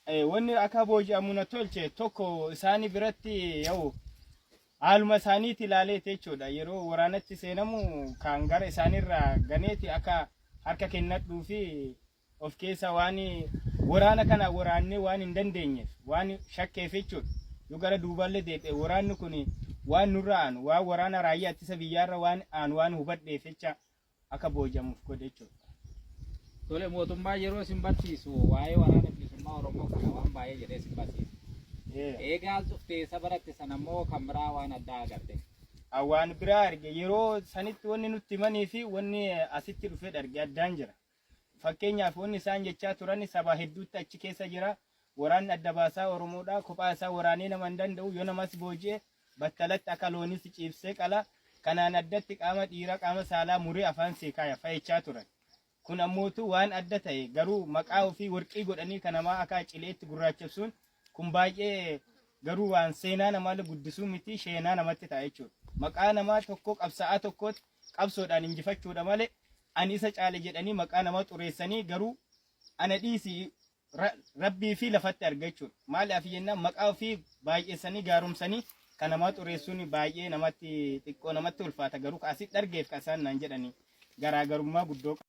Wanni akka booji'amu na tolche tokko isaani biratti yaa'u haaluma isaaniiti ilaaleeti jechuudha. Yeroo waraanatti seenamu kan gara isaaniirraa ganeeti akka harka kennadhuu fi of keessa waan waraana kana waraannee waan hin dandeenyeef waan shakkeef jechuudha. Yoo gara duubaallee deebi'e waraanni kun waan nurra aanu waan waraana raayyaa ittisa biyyaarra waan aanu waan hubadheef jecha akka booji'amuuf godhe jechuudha. Tole, mootummaan yeroo isin barsiisu waa'ee Waraana Bilisummaa Oromoo kana waan baay'ee jedhee isin barsiisa. Eegaa as dhuftee isa baratte sana immoo kan biraa waan addaa agarte. Waan biraa arge. Yeroo sanitti wanni nutti himanii fi wanni asitti dhufee arge addaan jira. Fakkeenyaaf, wanni isaan jechaa turan saba hedduutti achi keessa jira. Waraanni adda baasaa Oromoodha. Kophaa isaa waraanee nama hin danda'u. Yoo namas booji'e battalatti akka loonis ciibsee qala. Kanaan addatti qaama dhiiraa qaama saalaa muree afaan sii kaaya fayechaa turan. Kun ammootu waan adda ta'e, garuu maqaa ofii warqii godhanii kan namaa akka cileetti gurraachessuun kun baay'ee garuu waan seenaa namaa guddisuu miti, sheenaa namatti ta'a jechuudha. Maqaa namaa tokko qabsaa'aa tokkootti qabsoodhaan injifachuudha malee ani isa caale jedhanii maqaa namaa xureessanii garuu ana dhiisi rabbii fi lafatti argachuudha. Maaliif jennaan, maqaa ofii baay'eessanii gaaromsanii kan namaa xureessuun baay'ee namatti xiqqoo namatti ulfaata, garuu asitti argeef kan isaan naan jedhanii garaagarummaa guddoo qaba.